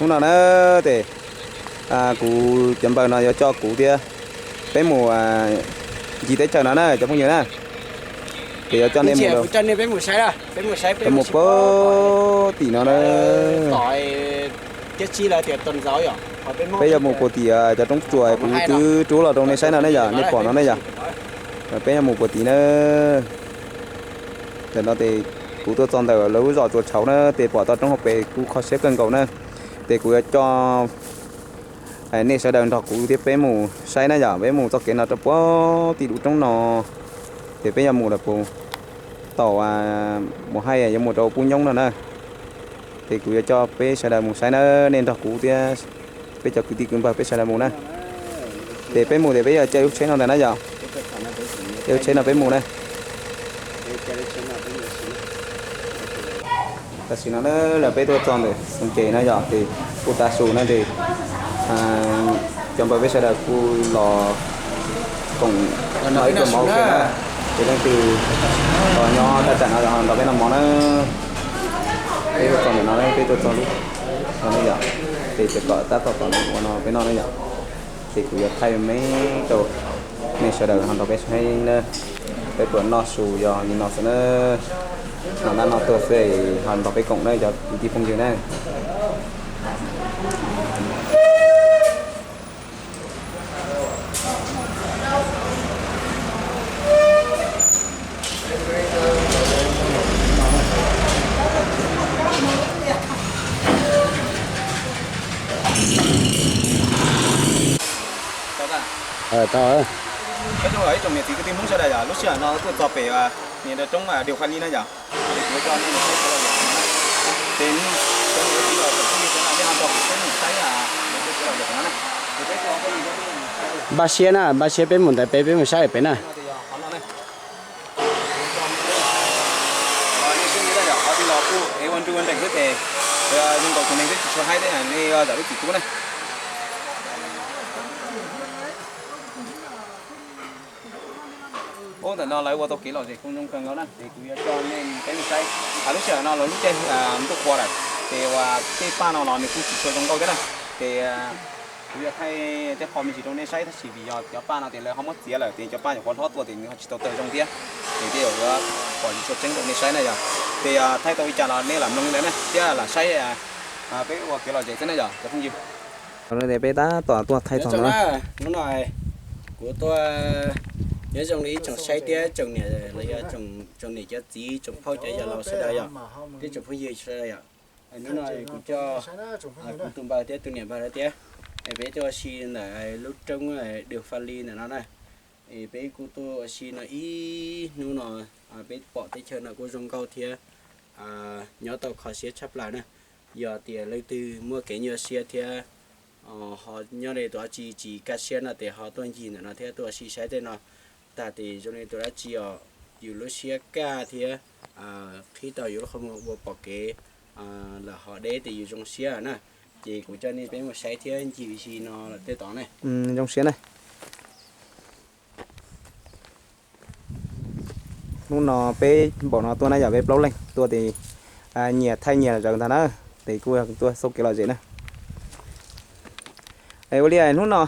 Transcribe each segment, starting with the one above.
Hnub no na, ces kuv cov npawg no yuav coj kuv thiab peb mus ncig teb chaws no na cov phooj ywg na. Ces yuav coj nej mus, coj mus puag tim no na. Peb yuav mus puag tim cov roob tsuas kuv twb rub los rau nej saib no ne yom, nej pom no ne yom. Peb yuav mus puag tim na. Ntawm no ces kuv tuaj txog ntawm lawv lub zos Tsuas Tshauv na, ces pom toj roob hauv pes kuj kho siab kawg nkaus na. Ces kuv yuav coj nej sawv daws nrog kuv thiab peb mus saib na yom, peb mus txoj kev no rau puag tim lub roob no. Ces peb yuav mus lawm puag tom, mus hais yuav mus rau Pub Nyoob no na. Ces kuv yuav coj peb sawv daws mus saib na, nej nrog kuv thiab peb cov kwv tij kwv npawg peb sawv daws mus na. Ces peb mus ces peb yuav caij lub tsheb no ntag na yom. Caij lub tsheb no peb mus na. Tam sim no na, lawv peb tuaj txog ntawm Xeev Ces na yom, ces kuj tav su na ces cov npawg peb sawv daws kuj los koom ib pluag mov ua ke na. Ces leej twg los nyob thaj tsam no los nrog peb noj mov na. Peb tuaj txog ntawm no, peb tuaj txog lub no ne yom, ces tseem kom tab tom tom ua no peb noj ne yom. Ces kuv yuav thaij me rau nej sawv daws ho nrog peb saib na. Peb puas noj su yog li no xwb na. Noj nab noj tuag xwb ho nrog peb koom na cov kwv tij phooj ywg na. Peb tsoom niam txiv kwv tij Hmoob sawv daws yom, lub sij hawm no tuaj txog pem niam roob Dias Fas Lis na yom. Npaj siab na, npaj siab peb mus ntawd peb, peb mus saib pem na. Ub, ntawm no lawv ua tau kev lom zem kuj zoo kawg nkaus na, ces kuv yuav coj nej peb mus saib. Lub sij hawm no los lub caij ntuj qhua lawm, ces uas tej paj no los nws kuj tsis tshua zoo nkauj thiab na. Ces kuv yuav thaij tej qho me ntsis rau nej saib tab sis vim yog cov paj no ces lawv ho muab txiav lawm ces cov paj nyuam qhuav hlob tuaj ces nws ho tsis tau tawg zoo thiab. Ces tej zaum yuav pom tsis tshua tseeb rau nej saib na yom. Ces thaij tau li cas los nej lam mloog li ntawd na thiab lam saib peb ua kev lom zem xwb na yom cov phooj ywg. Peb tab tom tuaj thaij txog no. Hnub no kuv tuaj nyob zoo li ib tsoom saib thiab tsoom niam los yog tsoom niam cov txiv tsoom phauj cov yawg laus sawv daws yom, thiab tsoom phooj ywg sawv daws yom. Hnub no kuv coj kuv tus npawg thiab tus niam npawg lawv thiab, peb tuaj ua si ntawm lub roob Dias Fas Lis ntawm no na. Es peb kuj tuaj ua si no ib hnub no, peb pom teb chaws no kuj zoo nkauj thiab nyob tau kho siab tshaj plaws na. Yog tias leej twg muaj kev nyuaj siab thiab ho nyob li tus dab tsi tsis kaj siab no ces ho tuaj ncig ntawm no thiab tuaj ua si saib tej no tag ces zoo li tus dab tsi os yus lub siab kaj thiab qhib tau yus lub qhov muag ua pom kev lawm ho deb ces yus zoo siab na. Ces kuv coj nej peb mus saib thiab ncig ua si no lawm tej tod ne. Zoo siab na. Hnub no peb npaum no tuaj na yom, peb plaub leeg tuaj ces nyias thaij nyias zawv ntag na, ces kuj tuaj xauj kev lom zem na. Ua li hnub no,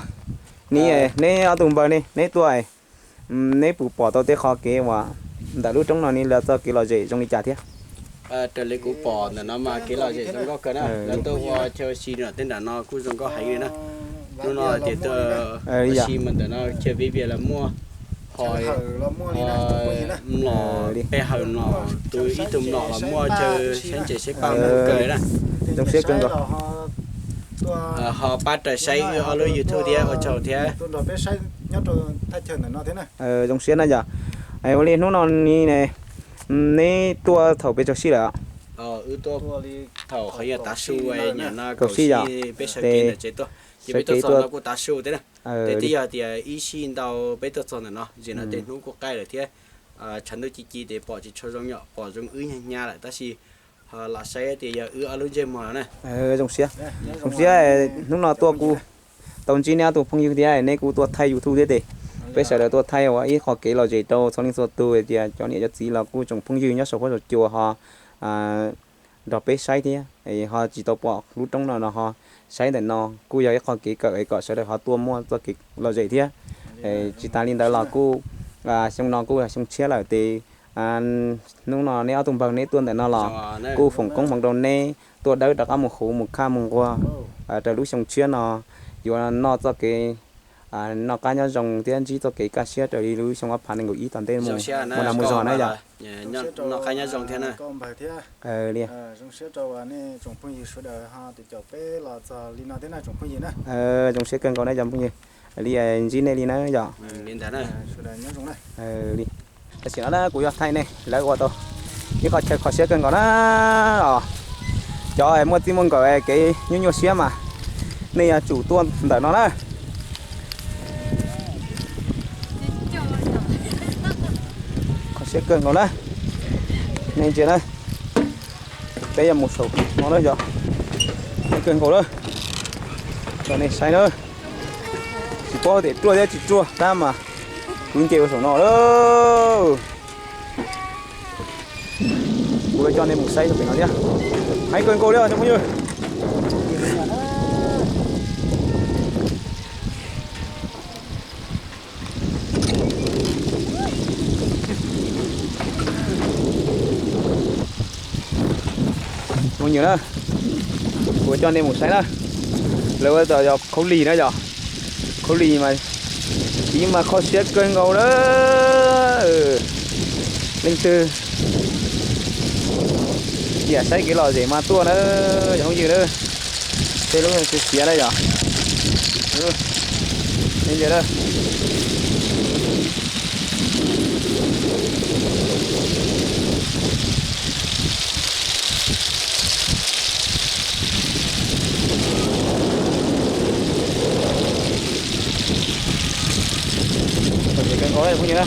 neb ob tug npawg ne, neb tuaj, neb puas pom tau tej qhov kev uas ntawm lub roob no ne lawv txoj kev lom zem zoo li cas thiab? Raws li kuv pom ntawm no mas kev lom zem zoo nkauj kawg na, lawv tuaj ua chaw ua si nram tej nram no kuj zoo nkauj heev li na. Hnub no ces tuaj ua si mas ntawm no chaw vij vias los muaj ho mlom, peb hawm mlom, tus ib tug mlom los muaj chaw saib ntses saib paj muaj kawg na. Zoo siab kawg nkaus. Ho pab raws saib wb ob lub YouTube thiab ua tsaug thiab. Zoo siab na yom. Ua li hnub no ne, neb tuaj thaum pes tsawg sij lawm? Wb tuaj thaum qhov yog tav su, nim no kaum sij peb sawv kev ntawm tsev tuaj, ces peb tuaj txog no kuj tav su thiab na. Ces twb yog tias ib sij ntau peb tuaj txog ntawm no, zim no ces hnub kuj qaij lawm thiab. Tshav ntuj ci ci ces pom tsis tshua zoo yom, pom zoo wb hnyav hnyav lawm tab sis ho lam saib tias yog wb ob lub ntsej muag no na. Zoo siab, zoo siab hnub no tuaj kuj tau ntsib neb ob tug phooj ywg thiab, neb kuj tuaj thaij YouTube thiab ces peb sawv daws tuaj thaij ua ib qho kev lom zem rau txhua leej txhua tus tias cov niam cov txiv los kuj tsoom phooj ywg nyob saum huab saum cua ho nrog peb saib thiab. Ho tsis tau pom lub roob no no ho saib ntawm no kuj yog ib qho kev kawm kom sawv daws ho tuaj muaj txoj kev lom zem thiab. Tsis tas li ntawd los kuj xyoo no kuj yog xyoo tshiab lawm ces hnub no neb ob tug npawg neb tuaj ntawm no los kuj foom koob hmoov rau neb tuaj dawb rov qab mus huv mus khaj mus nquag raws lub xyoo tshiab no yuav noj txoj kev noj qab nyob zoo thiab ntsib txoj kev kaj siab raws li lub xyoo ob phav nees nkaum ib tom ntej mus dag mus zog na yom. Zoo siab kawg nkaus na cov phooj ywg, li ntsib nej li na yom. Tam sim no na kuv yuav thaij nej lawv ua tau ib qho chaw kho siab kawg nkaus na. Cov muaj txij muaj nkawm kev nyuaj nyuaj siab mas nej yuav tsum tuaj ntawm no na. Kho siab kawg nkaus na. Nej ntsia na, peb yuav mus saum no na yom. Kawg nkaus na, coj nej saib na. Tsis paub tias ruaj thiab tsis ruaj tab mas kuv nce ua saum no lawm. Kuv yuav coj nej mus saib saum pem no thiab. Heev kawg nkaus li cov phooj ywg. Phooj ywg na, kuv coj nej mus saib na. Lawv ua tau yog khaub lig na yom. Khaub lig mas tiv mas kho siab kawg nkaus na. Leej twg tiam saib kev lom zem mas tuaj na, cov phooj ywg na. Tej lub xiav xiav na yom. Ntsia na. Kawg nkaus na phooj ywg na.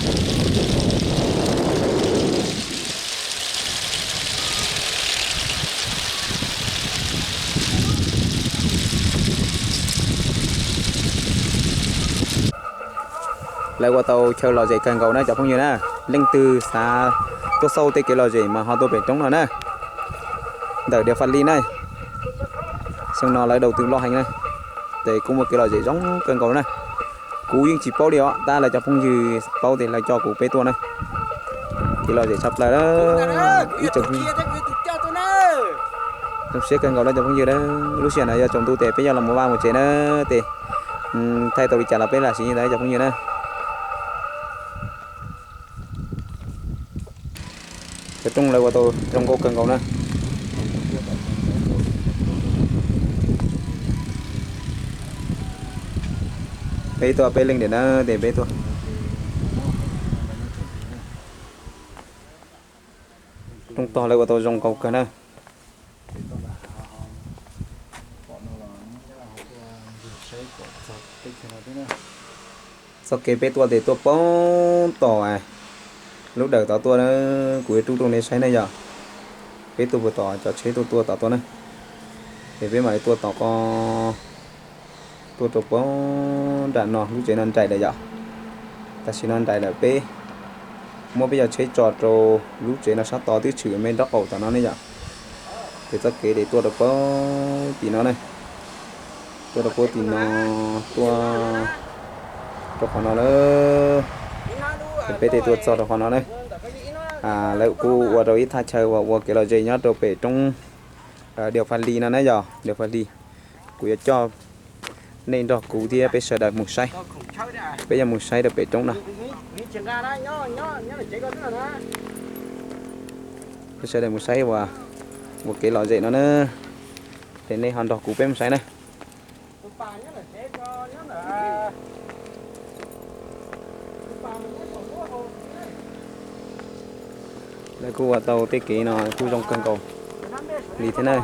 Lawv ua tau chaw lom zem kawg nkaus na cov phooj ywg na. Leej twg xav tuaj xauj tej kev lom zem mas ho tuaj pem roob no na. Ntawm Dias Fas Lis na, xyoo no lawv daus tw loj heev na, ces kuj muaj kev lom zem zoo kawg nkaus na. Kuv yeej tsis paub li os, tab lawv cov phooj ywg paub ces lawv coj kuv peb tuaj na. Kev lom zem tshaj plaws na. Ib tsoom zoo siab kawg nkaus na cov phooj ywg na. Lub sij hawm no yog tsaus ntuj ces peb yuav los mus vaj mus tsev na, ces thaij tau li cas los peb lam siv li ntawd cov phooj ywg na. Cov rooj lawv ua tau zoo nkauj kawg nkaus na. Peb tuaj peb leeg tiam na, ces peb tuaj. Rooj tog lawv ua tau zoo nkauj kawg na. Txoj kev peb tuaj ces tuaj poob tom lub dawm tod tuaj, kuv yuav rub rau nej saib na yom. Peb tuaj puag tom cov tsheb tuaj tuaj tom tuaj na, ces peb mam li tuaj tom ko, tuaj rau poob nram no, lub tsev no nraim lawm yom. Tam sim no nraim lawm, peb muab peb cov tsheb tso rau lub tsev no sab tod twb tshwm me nraub qaum tom no ne yom. Ces txoj kev ces tuaj rau poob tim no ne, tuaj rau poob tim no, tuaj rau qhov no lawm. Ces peb thiaj tuaj txog rau qhov no na. Lawv kuj ua rau ib thaj chaw uas ua kev lom zem nyob rau pem roob Dias Fas Lis no na yom, Dias Fas Lis. Kuv yuav coj nej nrog kuv thiab peb sawv daws mus saib. Peb yuav mus saib rau pem roob no. Peb sawv daws mus saib ua, ua kev lom zem no na. Ces nej ho nrog kuv peb mus saib na. Lawv kuj ua tau tej kev no kuj zoo kawg nkaus li thiab na.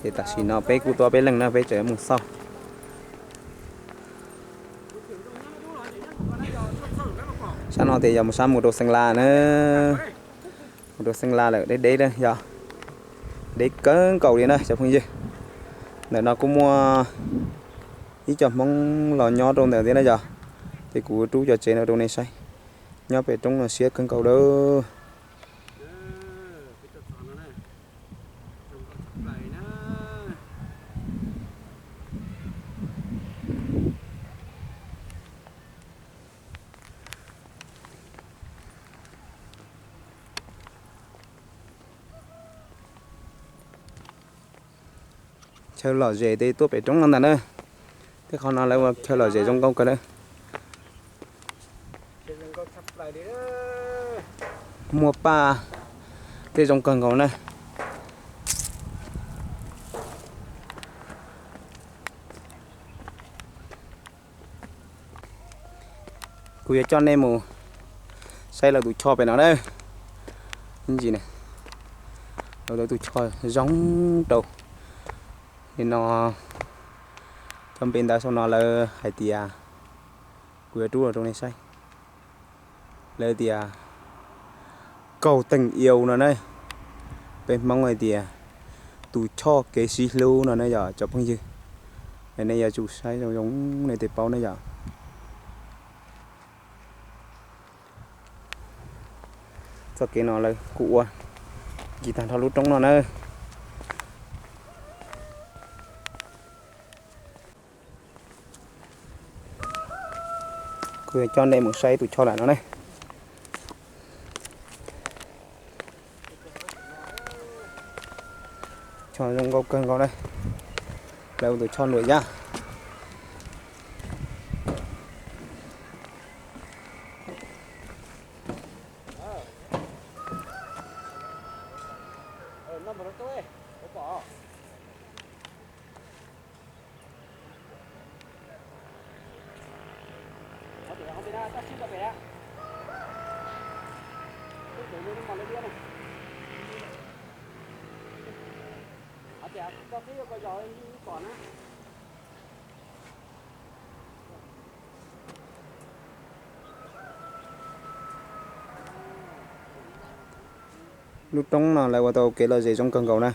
Ces tam sim no peb kuj tuaj peb leeg na, peb tseem mus xauj. Sab no ces yog mus sab mus rau Xeev Las na. Mus rau Xeev Las lawm, deb deb na yog, deb kawg nkaus li na cov phooj ywg. Ntawm no kuj muaj ib co Hmoob los nyob rau ntawm thiab na yog. Ces kuv rub cov tsev no rau nej saib. Nyob pem roob no siab kawg nkaus lawm. Chaw lom zem tej tuaj pem roob no ntag na. Tej qhov no lawv ua chaw lom zem zoo nkauj kawg na. Muaj paj tej zoo kawg nkaus na. Kuv yuav coj nej mus saib lawv tus choj pem no na. Ntsis, lawv tus choj zoo rau li no. Cov npe ntawv saum no lawv hais tias, kuv yuav rub los rau nej saib. Lawv tias kaug teej iau no na. Peb Hmoob hais tias tus choj kev sib hlub no na yom cov phooj ywg. Nej yuav tsum saib zoo zoo nej thiaj paub na yom. Txoj kev no lawv kuj ua ncig tag nrho lub roob no na. Kuv yuav coj nej mus saib tus choj lawm no ne. Choj zoo nkauj kawg nkaus na. Lawv tus choj nruas yaj. Lub roob no lawv ua tau kev lom zem zoo kawg nkaus na.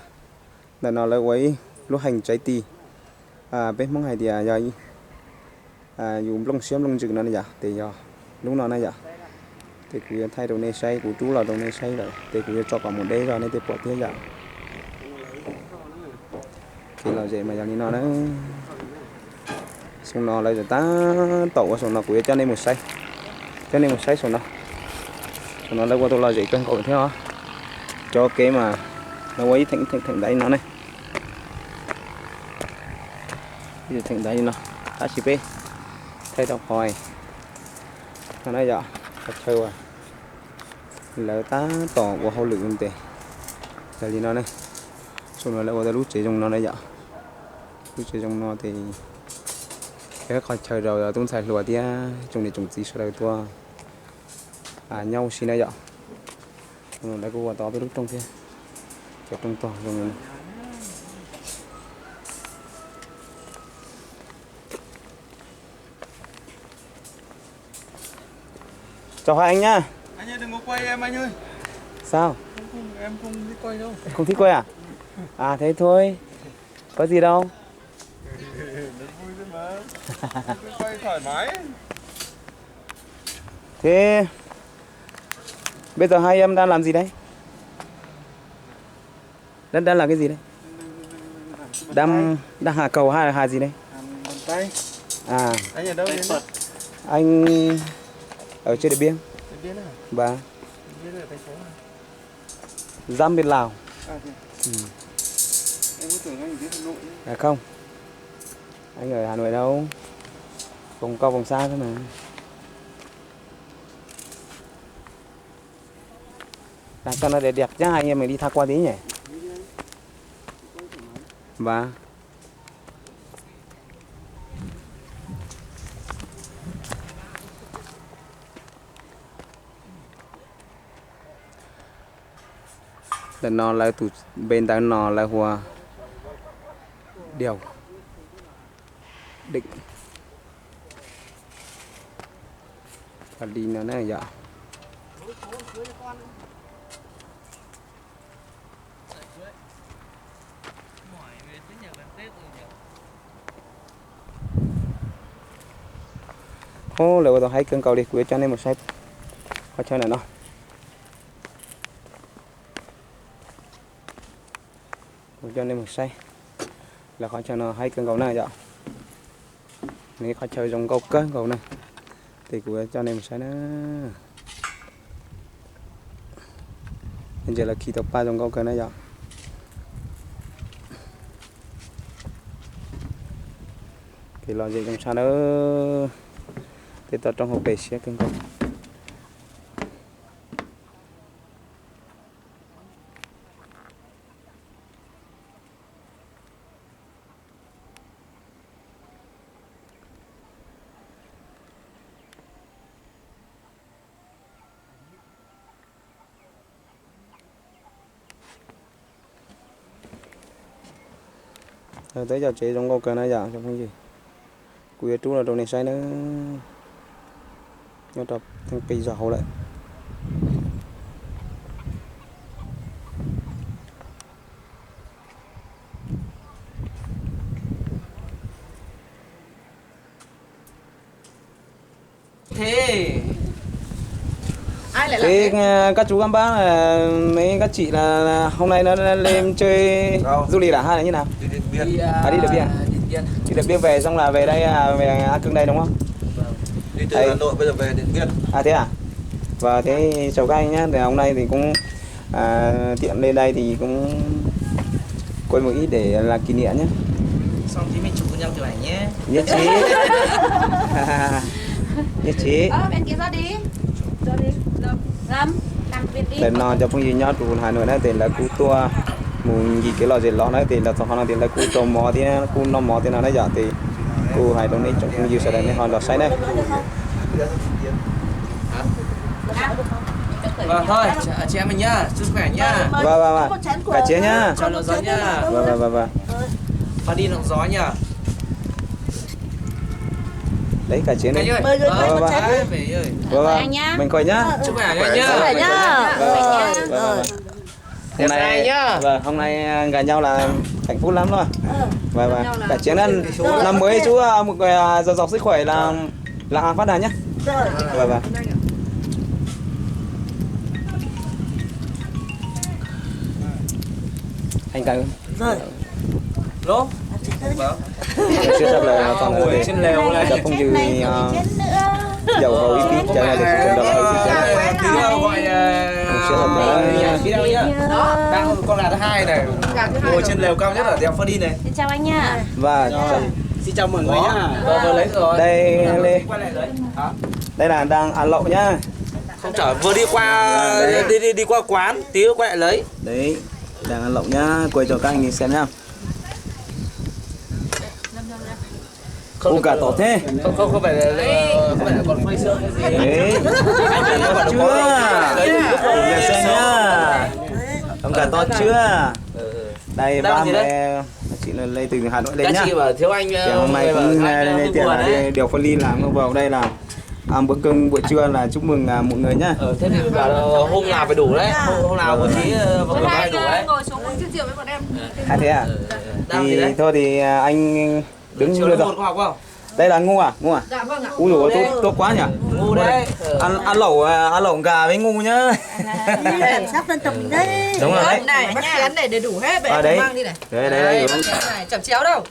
Ntawm no lawv ua ib lub heem tsaiv tis, peb Hmoob hais tias yog yus nplooj siab nplooj ntsws no yom, ces yog lub no na yom. Ces kuv yuav thaij rau nej saib, kuv rub los rau nej saib lawm ces kuv yuav tso kom mus deb zog nej thiaj pom thiab yom. Kev lom zem mas yog li no na. Saum no lawv tab tom ua saum no, kuv yuav coj nej mus saib, coj nej mus saib saum no. Saum no lawv ua tau lom zem kawg nkaus thiab os. Cov kev mas lawv ua ib theem theem theem ntaiv li no ne. Ib theem ntaiv li no, tab sis peb thaij rau qhov no na yom, qhov chaw uas lawv tab tom ua hauj lwm tes yog li no ne. Saum no lawv ua tau lub tsev zoo no na yom. Lub tsev zoo no ces yog ib qhov chaw rau tub ntxhais hluas thiab tsoom niam tsoom txiv sawv daws tuaj nyob ua si na yom. Lawv kuj ua tau peb lub rooj thiab, cov rooj tog zoo. Chào hai anh nhá. Anh ơi, đừng có quay em anh ơi. Sao? Không, không, em không thích quay đâu. Không thích quay à? À, thế thôi. Có gì đâu. Nó vui thôi mà. Cứ quay thoải mái. Thế bây giờ hai em đang làm gì đấy? Đang, đang làm cái gì đấy? Đang, đang hàn cầu hay là hàn gì đấy? Hàn bàn tay. À. Anh ở đâu đến đấy? Anh ở trên Điện Biên. Điện Biên à? Vâng. Điện Biên ở thành phố nào? Giáp Việt Lào. À, thế à? Ừ. Em cứ tưởng anh ở dưới Hà Nội. À không. Anh ở Hà Nội đâu. Vùng cao vùng xa thôi mà. Làm sao nó để đẹp chứ, anh em mình đi tham quan tí nhỉ? Và ntawm no lawv tus npe ntawv no lawv hu ua Điều Định. Li no na yom. Ub, lawv ua tau haib kawg nkaus li, kuv yuav coj nej mus saib qhov chaw ntawm no. Kuv coj nej mus saib, lawv qhov chaw no haib kawg nkaus na yom. Nws qhov chaw zoo nkauj kawg nkaus na, ces kuv coj nej mus saib na. Ntses lawv khi tau paj zoo nkauj kawg na yom. Lom zem zoo tshaj na, tej toj roob hauv pes siab kawg nkaus. Tau ib co tsev zoo nkauj kawg na yom cov phooj ywg. Kuv yuav rub los rau nej saib nawb. Nyob rau theej qis zog hauv lawm. Thế, ờ, các chú các bác, ờ, mấy các chị là hôm nay nó lên chơi du lịch à hay là như nào? Đi Điện Biên. À, đi Điện Biên. Đi Điện Biên về xong là về đây, à, về An Cương đây đúng không? Đi từ Hà Nội bây giờ về Điện Biên. À, thế à? Và thế chào các anh nhé. Thì hôm nay thì cũng, à, tiện lên đây thì cũng quay một ít để là kỷ niệm nhé. Xong thì mình chụp với nhau kiểu ảnh nhé. Nhất trí. Nhất trí. Ờ, bên kia rót đi. Rót đi. Lắm. Lắm. Ntam pib li. Ntawm no cov phooj ywg nyob rau Hà Nội na ces lawv kuj tuaj mus ncig kev lom zem los na ces los txog qhov no ces lawv kuj rau mov thiab kuj noj mov thiab no na yom ces kuj hais rau nej tsoom phooj ywg sawv daws nej ho los saib na. Vâng, thôi, chị em mình nhá, sức khỏe nhá. Vâng, vâng, vâng. Cả chiến nhá. Chào Lộc Gió nhá. Vâng, vâng, vâng, vâng. Phát đi Lộc Gió nhá. Đấy, cả chiến đi. Anh ơi, vâng, vâng, vâng. Anh ơi. Vâng, vâng. Anh nhá. Mình khỏi nhá. Chúc mừng anh nhá. Chúc mừng anh nhá. Vâng, vâng, vâng. Hôm nay, vâng, hôm nay, à, gặp nhau là hạnh phúc lắm luôn. Vâng, vâng. Cả chiến ăn năm mới chú, à, một người, à, dồi dào sức khỏe là làm ăn phát đạt nhá. Vâng, vâng. Thành công. Rồi. Lố. Trước hết là toàn là để cho công ty, à, dầu vào uy tín, cho nên là để cho nó uy tín. Trước hết là Đó, đang con gà thứ hai này. Ngồi trên lều cao nhất ở đèo Pha Đin này. Chào anh nha. Và xin chào mọi người nhá. Vâng, vâng, lấy rồi. Đây, đây. Hả? Đây là đang ăn lẩu nhá. Không chở, vừa đi qua, đi, đi, đi qua quán, tí nữa quay lại lấy. Đấy, đang ăn lẩu nhá, quay cho các anh xem nhá. Ui, gà to thế. Không, không, không phải là, không phải là còn quay xương cái gì. Đấy. Anh chưa. Gà xem nhá. Ông gà to chưa? Đây, ba mẹ, chị là Lê từ Hà Nội lên nhá. Các chị bảo thiếu anh, thì hôm nay cũng, à, đây, đây, tiện là đi, điều phân ly là mua vào đây là ăn bữa cơm buổi trưa là chúc mừng, à, mọi người nhá. Ờ, thế thì bảo là hôm nào phải đủ đấy, hôm, hôm nào bố trí, ờ, vào cơm phải đủ đấy. Ngồi xuống uống rượu với bọn em. À, thế à? Thì thôi thì, à, anh đứng đưa cho. Đây là ngu à? Ngu à? Ui dồi ôi, tốt, tốt quá nhỉ? Ngu đấy. Ăn, ăn lẩu, à, ăn lẩu gà với ngu nhá. Bản sắc dân tộc mình đấy. Đúng rồi đấy. Này, bát chén này đầy đủ hết, vậy em mang đi này. Đấy, đấy, đấy. Bát chén này, chẩm chéo đâu.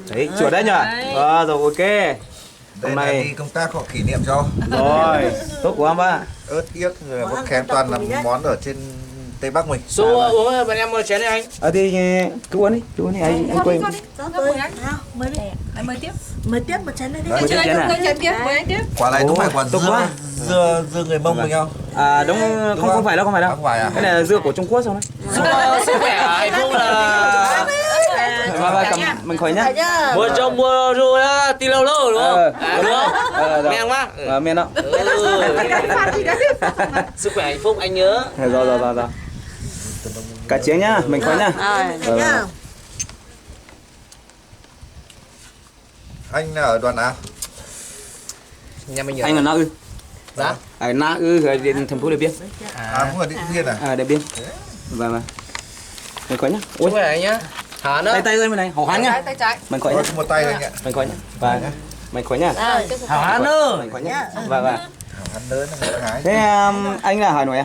Đấy, chuẩn đấy nhỉ? Đấy. Ờ, rồi, ok. Hôm nay đi công tác họ kỷ niệm cho. Rồi, tốt quá bác. Ớt iếc, rồi món khen toàn là món ở trên Tây Bắc mình. Số uống, bọn em một chén đi anh. Ờ, thì cứ uống đi, cứ uống đi, anh, anh quên. Mời đi. Mời tiếp. Mời tiếp một chén nữa đi. Mời tiếp chén à? Mời chén tiếp, mời anh tiếp. Quả này đúng phải quả dưa, dưa, dưa người Mông mình không? À, đúng, không, không phải đâu, không phải đâu. Không phải à? Cái này là dưa của Trung Quốc xong đấy. Chúc, ờ, sức khỏe, hạnh phúc là Và, và cầm, mình khỏi nhá. Mùa trồng mùa thu đó, ti lâu lâu đúng không? Ờ, đúng không? Ờ, rồi. Mèo quá. Ờ, mèo đó. Ừ. Sức khỏe, hạnh phúc, anh nhớ. Rồi, rồi, rồi, rồi. Cả chiến nhá, mình khỏi nhá. Ờ. Rồi, rồi. Anh ở đoạn nào? Nhà mình ở Anh ở Na Ư. Dạ? Ở Na Ư, ở Điện, thành phố Điện Biên. À, cũng ở Điện Biên à? Ờ, Điện Biên. Vâng, vâng. Mình khỏi nhá. Ui. Chúc mừng anh nhá. Hả nữa? Tay, tay ơi, bên này, hảo hán nhá. Tay, tay trái. Mình khỏi Ôi, nhá. Một tay anh ạ. Mình khỏi nhá. Vâng. Mình khỏi nhá. Hảo hán nữa. Mình khỏi nhá. Vâng, vâng. Hảo hán nữa, hảo hán. Thế, um, anh là Hà Nội à?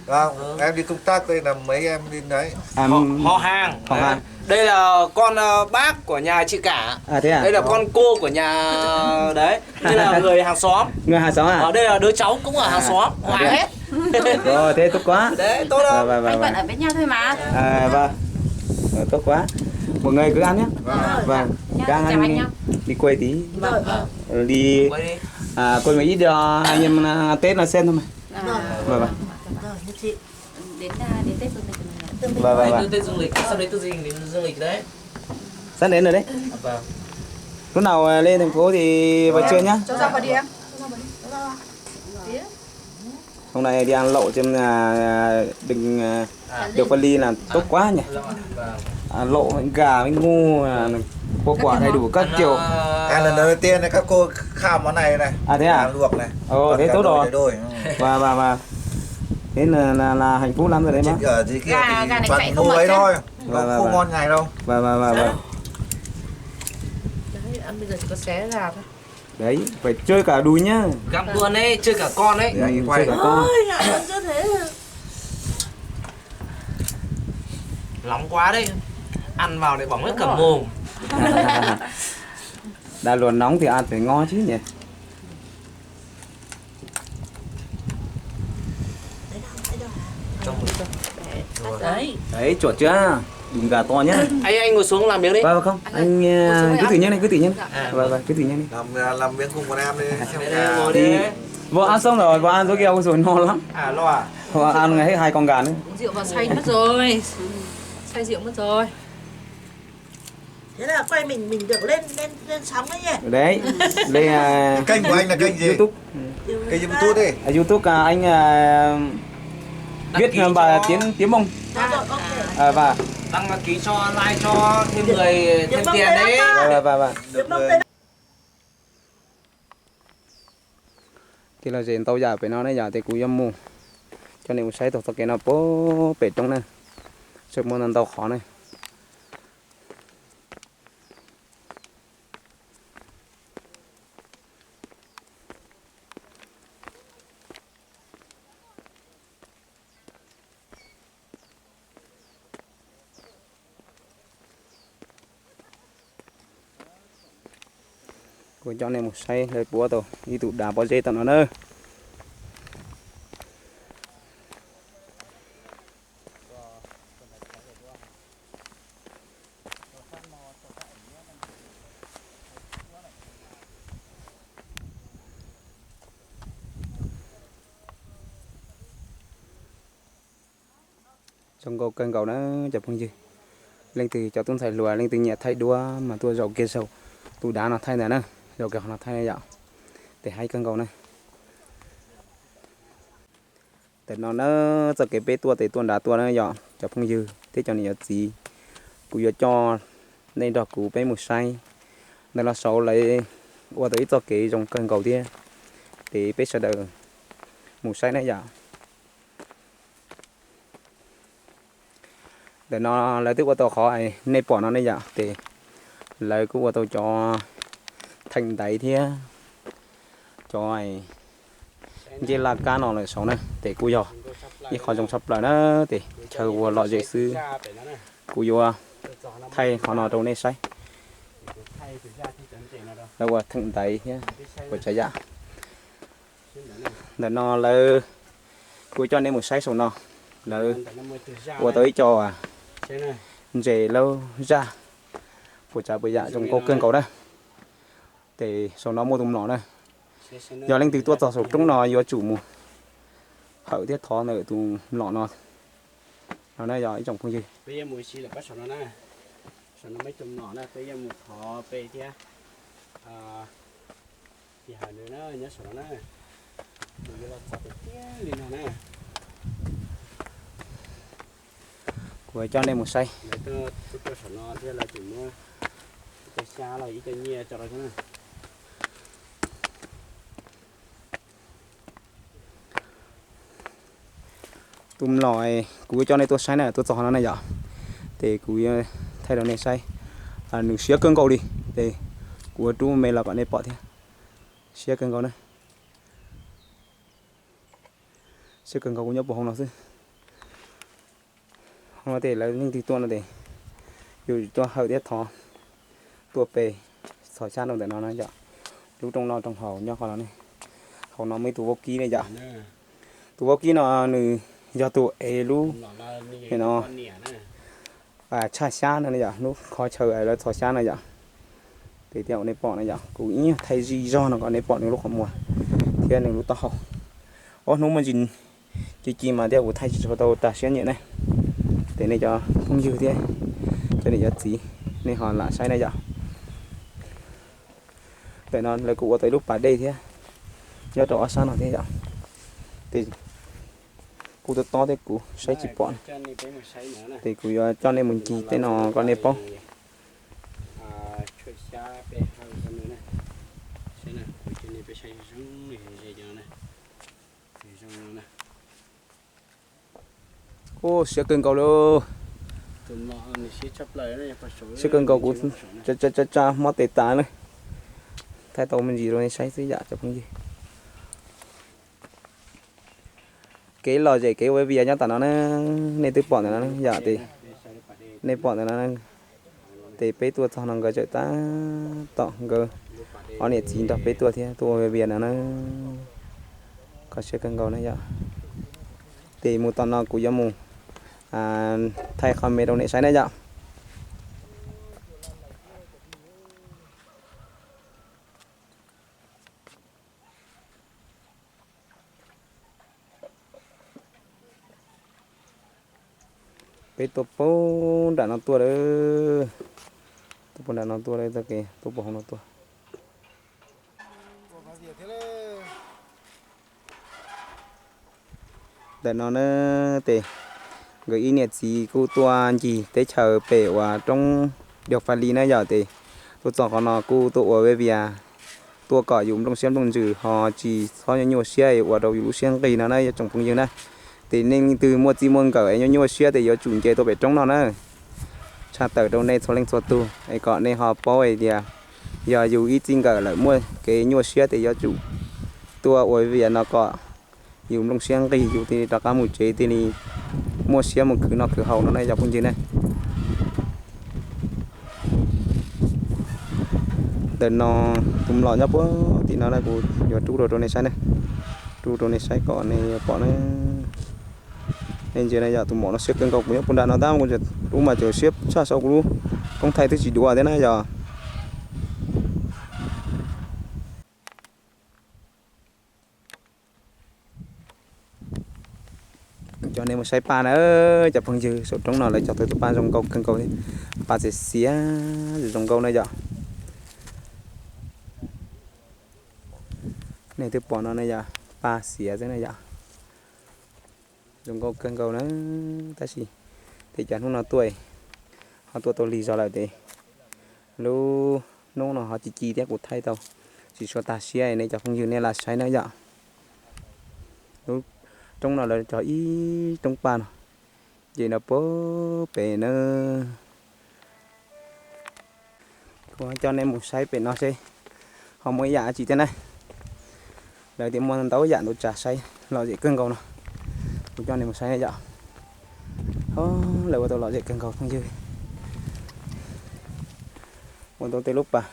Vâng, em đi công tác đây là mấy em đi đấy. À, Họ, họ hàng. Họ hàng. Đây là con, ờ, bác của nhà chị cả. À, thế à? Đây là con cô của nhà đấy. Đây là người hàng xóm. Người hàng xóm à? Ờ, đây là đứa cháu cũng ở hàng xóm. Họ hàng hết. Rồi, thế tốt quá. Đấy, tốt lắm. Vâng, vâng, vâng, vâng. Anh vẫn ở với nhau thôi mà. À, vâng. Ờ, tốt quá. Mọi người cứ ăn nhé. Vâng, cứ ăn đi quay tí. Đi quay một ít cho anh em Tết nó xem thôi mà. Vâng, vâng. Đến à, đến Tết Dương lịch. Vâng, vâng, vâng. Tết Dương lịch, sắp đến Tết Dương lịch, Dương lịch đấy. Sắp đến rồi đấy. Vâng. Lúc nào lên thành phố thì vào chơi nhá. Hôm nay đi ăn lẩu trên à, đừng à, được vali là tốt quá nhỉ. À, lẩu với gà với ngô à, có quả đầy đủ các kiểu. À, lần đầu tiên này các cô khao món này này. À, thế à? Gà luộc này. Ồ, thế tốt rồi. Và và và thế là, là là hạnh phúc lắm rồi đấy bác. Ở dưới kia thì toàn mua ấy thôi. Nó không ngon ngày đâu. Và và và và. Đấy, ăn bây giờ chỉ có xé gà thôi. Đấy, phải chơi cả đùi nhá. Gặm luôn đấy, chơi cả con đấy. Đấy, quay. Chơi cả con. Ôi, ngại hơn rất thế. Nóng quá đấy. Ăn vào để bỏng hết cả mồm. Đã luộc nóng thì ăn phải ngon chứ nhỉ. Đấy, chuột chưa? Đừng gà to nhá. Anh, anh ngồi xuống làm việc đi. Vâng, vâng, không. Anh ờ, cứ tự nhiên này, cứ tự nhiên. À, vâng, vâng, cứ tự nhiên đi. Làm, à, làm việc cùng bọn em đi, xem. Đây, đây, ngồi đi. Thì vợ ăn xong rồi, vợ ăn rồi kìa, ôi dồi, no lắm. À, lo à? Vợ ăn hết hai con gà nữa. Uống rượu vào say mất rồi. Say rượu mất rồi. Thế là quay mình mình được lên lên lên sóng đấy nhỉ? Đấy, đây là Kênh của anh là kênh gì? YouTube. Kênh YouTube đi. À, YouTube à, anh à, viết bài tiếng tiếng Mông. Rồi, rồi, ok. À, và đăng ký cho like cho thêm người thêm tiền đấy. Và và và. Được rồi. Tig los zes ntau yam pem no ne yom, ces kuv yuav mus coj nej mus saib tau txoj kev no puag pem roob na, tseem muaj ntau ntau qhov ne. Kuv coj nej mus saib lawv puab tau ib tug dav pob zeb tom no na. Zoo nkauj kawg nkaus na cov phooj ywg. Leej twg cov tub ntxhais hluas leej twg nyiam thaij duab mas tuaj zaum kiag saum tus dav no thaij ntag na, zaum kiag qhov no thaij yom, tes haib kawg nkaus na. Ntawm no na, txoj kev peb tuaj tes tuaj nrad tuaj na yom cov phooj ywg thiab cov niam cov txiv, kuv yuav coj nej nrog kuv peb mus saib. Ntawm no saud lawv ua tau ib txoj kev zoo kawg nkaus thiab, ces peb sawv daws mus saib na yom. Ntawm no lawv twb ua tau qhov nej pom no ne yom, ces lawv kuj ua tau cov theem ntaiv thiab cov ncej laj kab no lawm saud na, ces kuj yog ib qho zoo tshaj plaws na, ces chaw ua lom zem xwb. Kuv yuav thaij qhov no rau nej saib. Lawv ua theem ntaiv thiab ua tsav yam. Ntawm no lawv, kuv coj nej mus saib saum no, lawv ua tau ib co ntses laub zaj, puas tsav puas yam zoo nkauj kawg nkaus na. Ces saum no muaj tus mlom na. Yog leej twg tuaj txog saum roob no yuav tsum mus hawm thiab thov ntawm tus mlom no. No na yog ib tsoom phooj ywg. Saum no muaj ib tug mlom na, peb yuav mus thov pe thiab. Tig hais nws na, nyob saum no na. Nws yuav los txog tiag tiag li no na. Kuv coj nej mus saib. Lawv tuaj saum no thiab lawv tseem muab ib co xyab los ib co nyiaj tso rau thiab na. Tus mlom kuv coj nej tuaj saib na, tuaj txog no na yom, ces kuv thaij rau nej saib. Nws siab kawg nkaus li, ces kuv ua rub me los kom nej pom thiab. Siab kawg nkaus na. Siab kawg nkaus, kuv nyob puag hauv no xwb. Hauv no ces lawv leej twg tuaj no ces yus tuaj hawm thiab thov, tuaj pe, txhos xyab rau ntawm no na yom. Lub rooj noj rooj haus nyob qhov no ne. Hauv no muaj ib tug vaub kib ne yom. Tus vaub kib no nws yog tus ev lub no. tshaj xyab no yom, lub qhov chaw lawv txhos xyab no yom. Ces thiaj ua nej pom no yom, kuv ib nyuag thaij zej zog no kom nej pom nws lub qhov muag thiab nws lub taub hau. Ob hnub muaj ntsis ci ci mas thiab kuv thaij tsis tshua tau tas siab nyiam ne. Ces nej cov phooj ywg thiab cov niam cov txiv, nej ho lam saib na yom. Ntawm no lawv kuj ua tau ib lub pas dej thiab nyob rau ob sab no thiab yom. Ces kuj tob tob thiab kuv saib tsis pom, ces kuv yuav coj nej mus ncig tej no kom nej paub. Ub, siab kawg nkaus li. Siab kawg nkaus, kuv tsa tsa tsa mob tes tas na. Thaij tau me ntsis rau nej saib xwb yom cov phooj ywg. Kev lom zem kev ua vias nyob tom no na, nej twb pom ntawm no yom, ces nej pom ntawm no, ces peb tuaj txog no nkawd tseem tab tom nkawd ob niam txiv nrog peb tuaj thiab tuaj ua vias no na. Kho siab kawg nkaus na yom. Ces mus tom no kuv yuav mus thaij qhov me rau nej saib na yom. Peb tuaj puag nram no tuaj lawm, tuaj puag nram no tuaj lawm, txoj kev tuaj puag hauv no tuaj. Ntawm no na, ces nkawd ib niam txiv kuj tuaj ncig teb chaws pem uas roob Diav Fas Lis na yom, ces tuaj txog qhov no kuj tuaj ua vias, tuaj kom yus nplooj siab nplooj ntsws ho tsis txhob nyuaj nyuaj siab es ua rau yus lub siab nqig no na ib tsoom phooj ywg na. Ces nej leej twg muaj txij muaj nkawm es nyuaj nyuaj siab ces yuav tsum nce tuaj pem roob no na. Tshaj tawm rau nej txhua leej txhua tug es kom nej ho paub hais tias yog yus ib txij nkawm lawm muaj kev nyuaj siab ces yuav tsum tuaj ua vias no kom yus nplooj siab nqig yus thiaj li rov qab mus tsev thiaj li muaj siab mus khwv noj khwv haus no na cov phooj ywg na. Ntawm no tus mlom nyob puag tim no na, kuv yuav rub rau rau nej saib na, rub rau nej saib kom nej pom na. Nej ntsia na yom, tus mlom no siab kawg nkaus, kuv nyob puag nram no tab kuv lub mas tseem siab tshaj saum kuv lub koob thaij twb tsis duav thiab na yom. Coj nej mus saib paj na, cov phooj ywg, saum roob no lawv cog tau tus paj zoo nkauj kawg nkaus li, paj xiav xiav zoo nkauj na yom. Nej twb pom no na yom, paj xiav xwb na yom. Zoo nkauj kawg nkaus na, tab sis tej cov hnub no tuaj ho tuaj tau lig zog lawm ces lub hnub no ho ci ci thiab kuv thaij tau tsis tshua tag siab, nej cov phooj ywg nej lam saib na yom. Lub roob no lawv cog ib roob paj no, ces no puag pem na. Kuv coj nej mus saib pem no seb ho muaj ib yam dab tsi thiab na. Lawv tias muaj ntau yam ntau tsav saib lom zem kawg nkaus no. Kuv coj nej mus saib na yom. Lawv ua tau lom zem kawg nkaus phooj ywg. Ua tau tej lub pas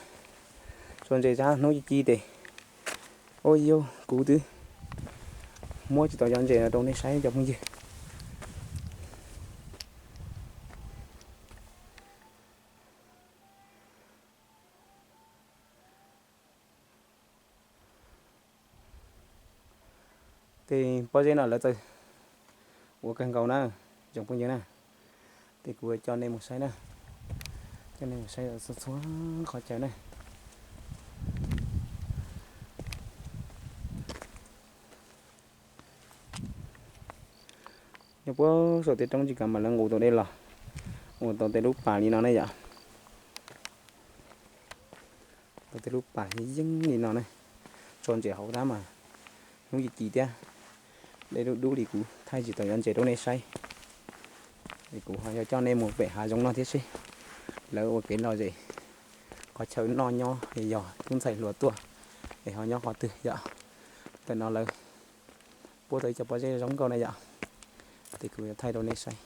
tso ntses zab hnub ci ci ces, ua yog kuv twb muab tsis tau cov ntses no rau nej saib cov phooj ywg. Tej pob zeb no lawv txawj ua kawg nkaus na, tsoom phooj ywg na. Ces kuv coj nej mus saib na, coj nej mus saib txhua txhua qhov chaw na. Nyob puag saum tej roob tsis kam mam lawv nqus tau dej los ua tau tej lub pas li no ne yom. Tau tej lub pas yeeb li no ne, tso ntses hauv tab mas hnub ci ci thiab, dej dub dub li kuv thaij tsis tau cov ntses rau nej saib. Es kuv ho yuav coj nej mus pem hav zoov no thiab seb lawv ua kev lom zem qhov chaw noj nyob es yog tub ntxhais hluas tuaj es ho nyob qhov twg yom. Ntawm no lawv puab tau ib co pob zeb zoo nkauj na yom. Ces kuv yuav thaij rau nej saib.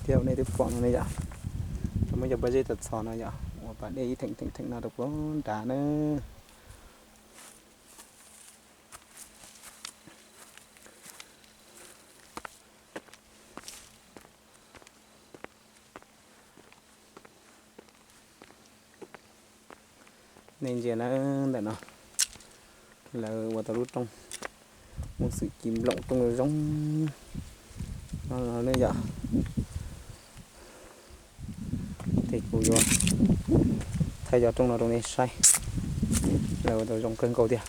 Thiab nej twb pom no ne yom, muaj cov pob zeb txhos txhos no yom, uas pas dej ib theem theem theem no rau puag nrad na. Nej ntsia na, ntawm no lawv ua tau lub rooj, muaj xwm ci nploom rooj zoo no ne yom. Ces kuv yuav thaij cov rooj no rau nej saib. Lawv ua tau zoo kawg nkaus tiag.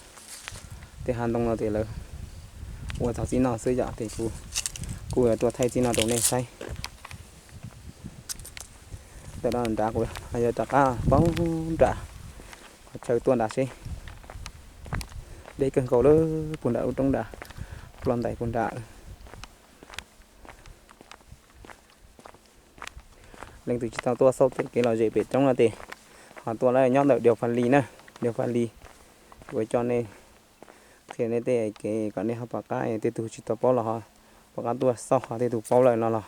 Tej hav ntoo no ces lawv ua txog txij no xwb yom, ces kuv kuj yuav tuaj thaij txij no rau nej saib. Ntawm no nrad kuv yuav rov qab poob nram qhov chaw tuaj nrad seb. Deb kawg nkaus lawm, puag nram lub roob nrad, ploj ntais puag nrad. Leej twg tsis tau tuaj xauj tej kev lom zem pem roob no ces ho tuaj lawm, nyob ntawm Diav Fas Lis na, Diav Fas Lis. Kuv coj nej qhia nej tej kev kom nej ho pom qab, tej tug tsis tau paub los ho pom qab tuaj xauj, ho tej tug paub lawm no los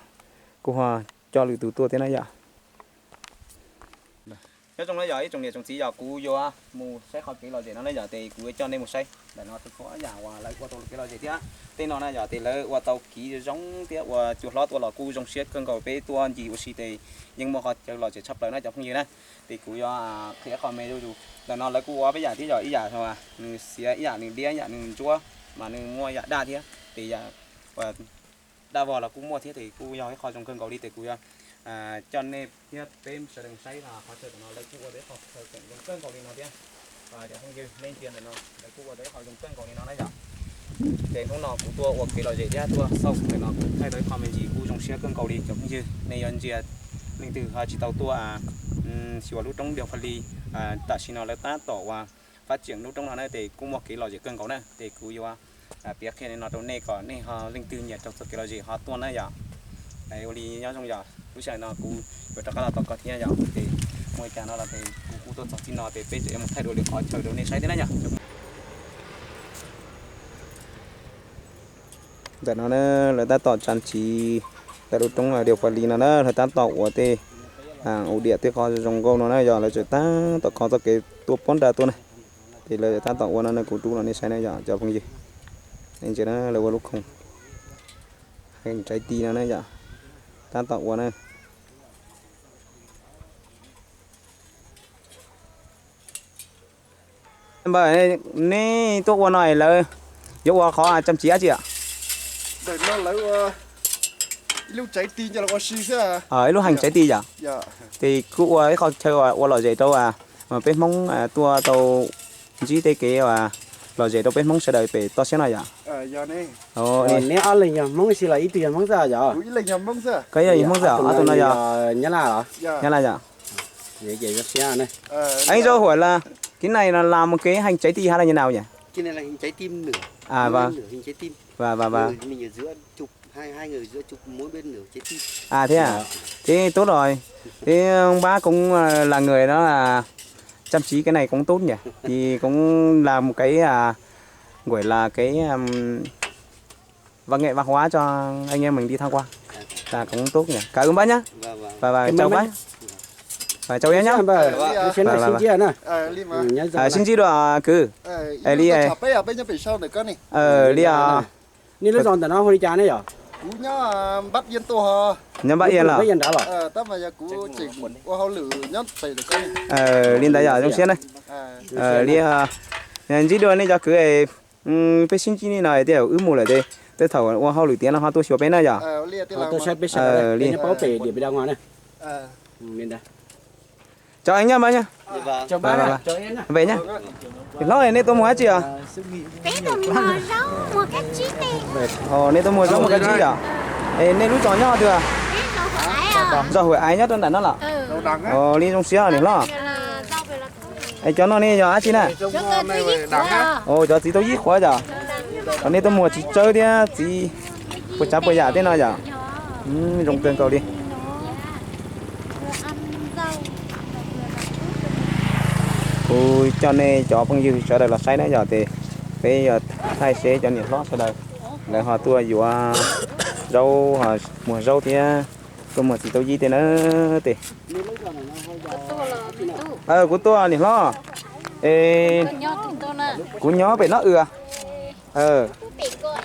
kuj ho coj lwm tus tuaj thiab na yom. Nyob zoo na yom ib tsoom niam tsoom txiv, yog kuv yuav mus saib qhov kev lom zem no na yom, ces kuv yuav coj nej mus saib. Ntawm no txhua txhua yam uas lawv ua tau kev lom zem thiab tej no na yom, ces lawv ua tau kiv zoo thiab ua cua hlob tuaj los kuj zoo siab kawg nkaus, peb tuaj ncig ua si ces yeej muaj qhov chaw lom zem tshaj plaws na cov phooj ywg na. Ces kuv yuav qhia qhov me zuj zus. Ntawm no lawv kuj ua peb yam thiab, yog ib yam nws xiav, ib yam nws liab, ib yam nws ntsuab, mas nws muaj yam daj thiab, ces yam daj vog los kuj muaj thiab, ces kuj yog ib qho zoo kawg nkaus li. Ces kuv yuav coj nej thiab peb sawv daws saib qhov chaw ntawm no lawv kuj ua tau ib qho chaw tseem zoo kawg nkaus li no thiab. Cov phooj ywg, nej ntsia ntawm no lawv kuj ua tau ib qho zoo kawg nkaus li no na yom. Ces hnub no kuv tuaj ua kev lom zem thiab tuaj xauj ntawm no kuv thaij tau ib qho me ntsis kuj zoo siab kawg nkaus li cov phooj ywg. Nej yuav ntsia, leej twg ho tsis tau tuaj xyuas lub roob Diav Fas Lis, tam sim no lawv tab tom uas fab tsiam lub roob no na, ces kuj muaj kev lom zem kawg nkaus na. Ces kuv yuav piav qhia li no rau nej kom nej ho leej twg nyiam raug txoj kev lom zem ho tuaj na yom. Ua li nyob zoo yom, lub sij hawm no kuv yuav rov qab los tos koj thiab yom, ces muaj li cas no los ces kuv kuj tuaj txog txij no ces peb tseem yuav mus thaij dua lwm qhov chaw rau nej saib thiab na yom. Ntawm no na, lawv tab tom tsa tsiv ntawm lub roob Diav Fas Lis no na, lawv tab tom ua tej ua diam tej qhov zoo nkauj no na yom, lawv tseem tab tom kho txoj kev tuaj pob nrad tuaj na. Ces lawv tab tom ua no na, kuv rub los nej saib na yom cov phooj ywg. Nej ntsia na, lawv ua lub khoom heev tsaib ti no na yom, tab tom ua na. Npawg, nej tuaj ua no lawv yuav ua qhov tsa tsiv dab tsi? Ib lub heev tsaib ti yom. Ces kuj ua ib qho chaw ua lom zem rau peb Hmoob tuaj tau ntsib tej kev lom zem rau peb Hmoob sawv daws pem toj siab no yom. Neb ob leeg yog Hmoob ib si los ib tug yog Hmoob xwb yom? Koj yog Hmoob xwb, ob tug no yog Nyab Laj yom? Eb, zaum huam las, cái này là làm một cái hành trái tim hay là như nào nhỉ? Thiab, thế tốt rồi. Thế bác cũng là người đó là chăm chỉ cái này cũng tốt nhỉ? Thì cũng là một cái, gọi là cái văn nghệ văn hóa cho anh em mình đi tham quan. Là cũng tốt nhỉ. Cảm ơn bác nhá. Và, và chào bác. Và chào em nhá. Và, và, và. À, xin chào đùa cử. Ê, li, ê. Li à. Neb lub zos ntawm no hu li cas ne yom? Nyob Npab Iab los? Li ntawd yom, zoo siab na. Li, ntsib dua nej cov kwv, peb sib ntsib nej no tias wb mus lawm ces tej thaum ua hauj lwm tiav no ho tuaj xyuas peb na yom. Li. Cov nyob npab, npe nyob. Hlob, nej tuaj muag dab tsi os? Nej tuaj muag zaub muag kab tsib yom? Nej lub zos nyob twg? Zos Huam Aiv nyob rau nram no los? Li zoo siab niam hlob. Cov no nej yog dab tsi na? Cov txiv tau yib qhuav yom? Nej tuaj muag txiv tsawb thiab txiv puas tsav puas yam tej no yom? Zoo kawg nkaus li. Kuv coj nej cov phooj ywg sawv daws los saib na yom, ces peb yuav thaij seb cov niam hlob sawv daws lawv ho tuaj yuav zaub, ho muag zaub thiab tuaj muag txiv tau yib tej na. Ces kuv tuaj niam hlob, kuv nyob pem no.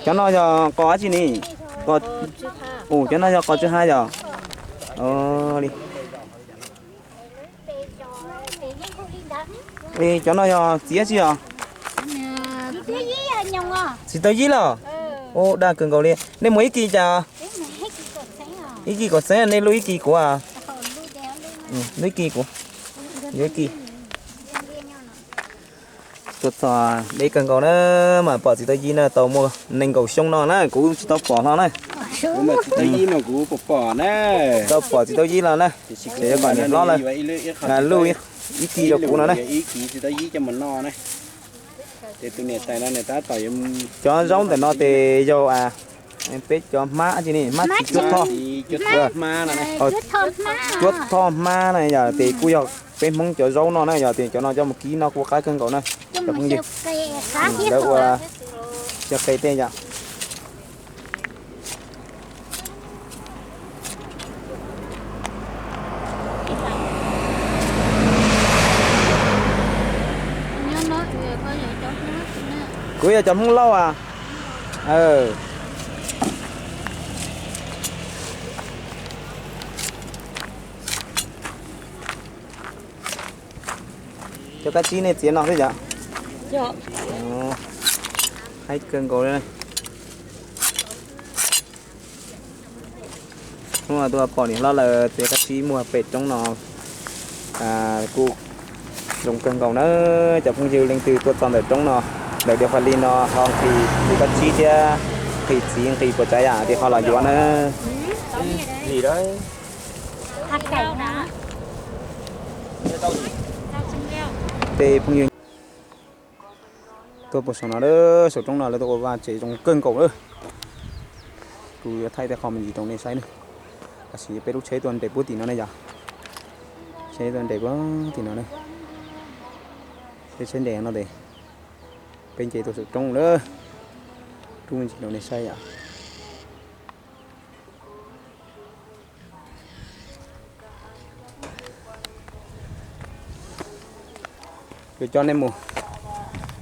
Cov no yog qos dab tsi ne? Cov no yog qos tsw ha yom? Li. Cov no yog txiv tsi os? Txiv tau yib los? Ua daj kawg nkaus li. Nej muag ib kis cas? Ib kis kaum txheeb, nej luj ib kis kuv. Luj ib kis kuv. Yuav ib kis. Tuaj txog deb kawg nkaus na, mas pom txiv tau yib na, tau muaj nees nkaum xyoo no na, kuv tsis tau pom hlo na. Txiv tau yib no kuv pom pom na. Tau pom txiv tau yib los na. Ces yuav kom niam hlob lawv luj ib kis rau kuv no na. Cov zaub ntawm no ces yog peb cov hmab tsi ne, hmab txiv cuab thoj. Cuab thoj hmab na yom, ces kuj yog peb Hmoob cov zaub no na yom, ces cov no coj mus kib noj kuj qab kawg nkaus na. Cov phooj ywg, lawv ua siab qe tej yom. Kuv yog cov Hmoob Lauj as. Cov kab tsib nej txiav no xwb yom? Haib kawg nkaus li. Hnub no tuaj pom niam hlob lawv txiav kab tsib muag pem roob no kuj zoo kawg nkaus na. Cov phooj ywg leej twg tuaj txog ntawm roob no, ntawm Dias Fas Lis no ho nqhis li kab tsib thiab nqhis txiv nqhis puas tsav yam ces ho los yuav na. Tej phooj ywg tuaj puag saum no, saum roob no lawv tuaj ua vaj tsev zoo kawg nkaus lawm. Kuv yuav thaij tej qho me ntsis rau nej saib na. Tam sim peb lub tsheb tuaj nres puag tim no ne yom. Tsheb tuaj nres puag tim no ne. Peb tsheb nres no ces peb nce tuaj saum roob lawm. Rub me ntsis rau nej saib yom. Yuav coj nej mus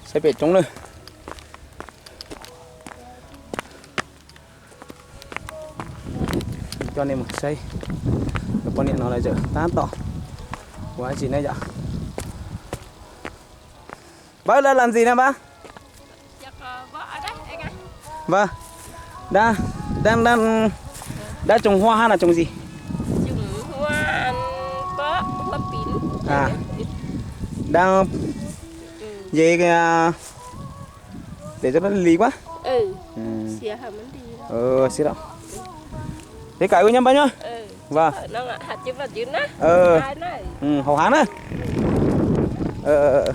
saib pem roob na. Coj nej mus saib, cov poj niam no lawv tseem tab tom ua dab tsi na yom. Npawg, lawv làm gì nè npawg? Vâng. Đang, đang, đang, đang trồng hoa hay là trồng gì? À, đang, vậy, à, để cho nó lì quá. Ừ. Ờ, xin lỗi. Thế cậu nhá bác nhá. Vâng. Ờ, hậu hán á. Ờ, ờ, ờ.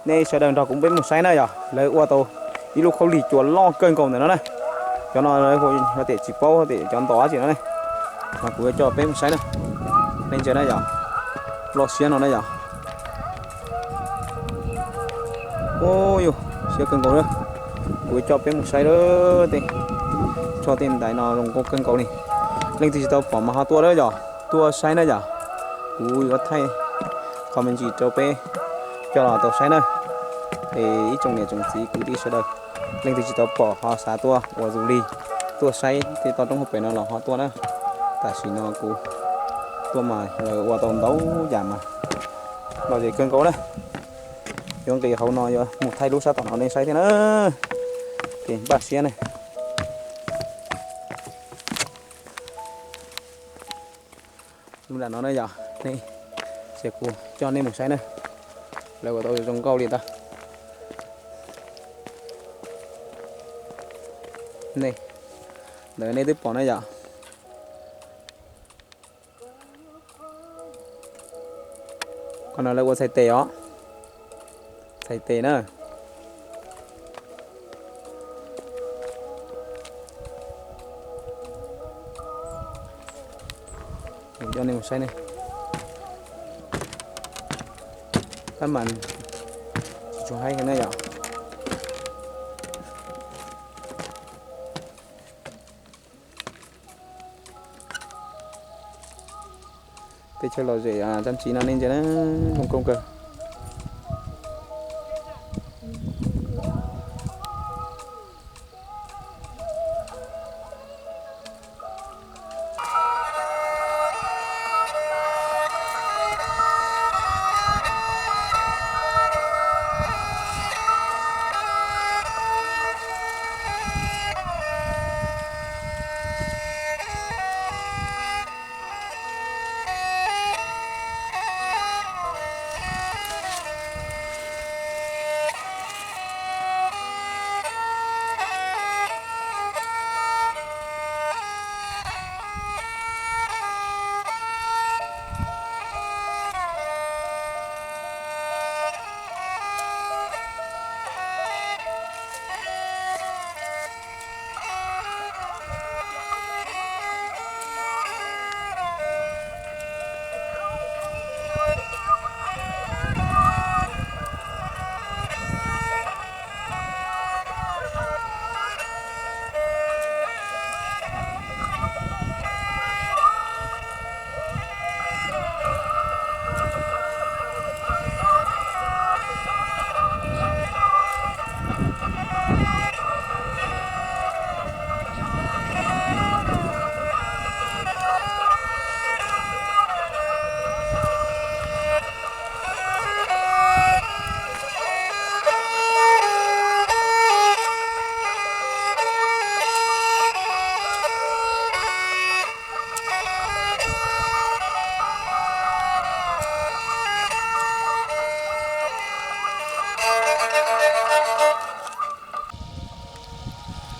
Nej sawv daws nrog kuv peb mus saib na yom, lawv ua tau ib lub khaub lig cua loj kawg nkaus ntawm no na. Cov no lawv tias tsis paub tias cov ntov dab tsi no ne, mas kuv yuav coj peb mus saib na. Nej ntsia na yom, loj siab no na yom. Ub yus, siab kawg nkaus na. Kuv yuav coj peb mus saib lawm tej, tso tej ntaiv no zoo nkauj kawg nkaus li. Leej twg tsis tau pom mas ho tuaj lawm yom, tuaj saib na yom. Kuv yuav thaij qhov me ntsis rau peb coj los tau saib na. Es ib tsoom niam tsoom txiv kwv tij sawv daws, leej twg tsis tau pom ho xav tuaj ua du lịch, tuaj saib tej toj roob hauv pes no los ho tuaj na. Tam sim no kuv tuaj mas lawv ua tau ntau yam mas lom zem kawg nkaus na. Yuav nqis hauv no yuav mus thaij lub sab tom no nej saib thiab na. Ces npaj siab ne. Lub nram no na yom, nej, ces kuv coj nej mus saib na. Lawv ua tau zoo nkauj li ntawd. Nej, ntawd nej twb pom na yom. Qhov no lawv ua txhais tes os. Txhais tes na. Coj nej mus saib ne. Tab mas tsis tshua haib na yom. Teb chaws lom zem, trang trí no nej ntsia na, zoo nkauj kawg.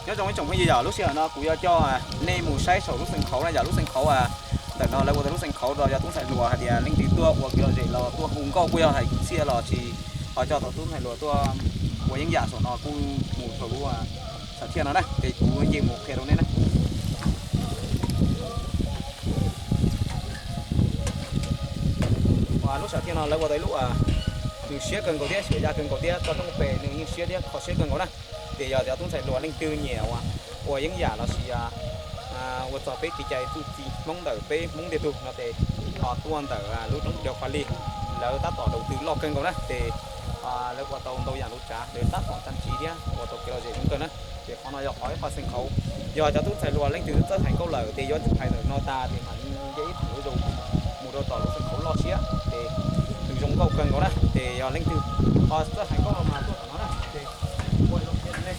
Nyob zoo ib tsoom phooj ywg, yog lub sij hawm no kuv yuav coj nej mus saib saum lub xeev qhauv na, yog lub xeev qhauv ntawm no lawv ua tau lub xeev qhauv rau yog tub ntxhais hluas hais tias leej twg tuaj ua kev lom zem los tuaj hu nkauj kuj yog hais kwv txhiaj los tsis ho coj tau tub ntxhais hluas tuaj ua yeeb yam saum no kuj mus rau lub sam thiaj no na ces kuv yeej mus qhia rau nej na. Lub sam thiaj no lawv ua tau ib lub, nws siab kawg nkaus thiab xyuas ya kawg nkaus thiab toj roob pes nws yeej siab thiab kho siab kawg nkaus na. Ces yog tias tub ntxhais hluas leej twg nyiam ua yeeb yam los sis ua txog peb kev cai txuj ci Hmoob ntawm peb Hmoob ntiag tug no ces ho tuaj ntawm lub roob Dau Fa Li, lawv tab tom daus tw loj kawg nkaus na ces lawv ua tau ntau yam lus tsav lawv tab tom txaj tsiv thiab ua tau kev lom zem zoo kawg na. Ces qhov no yog qhov ib qho xeev qhauv, yog cov tub ntxhais hluas leej twg txawj hais nkauj lawm ces yuav hais ntawm no tas ces mam nce ib thaj ua zaus mus rau tom lub xeev qhauv loj siab ces nws zoo nkauj kawg nkaus na. Ces yog leej twg ho txawj hais nkauj no mas tuaj tom no na ces ua zoo siab ne.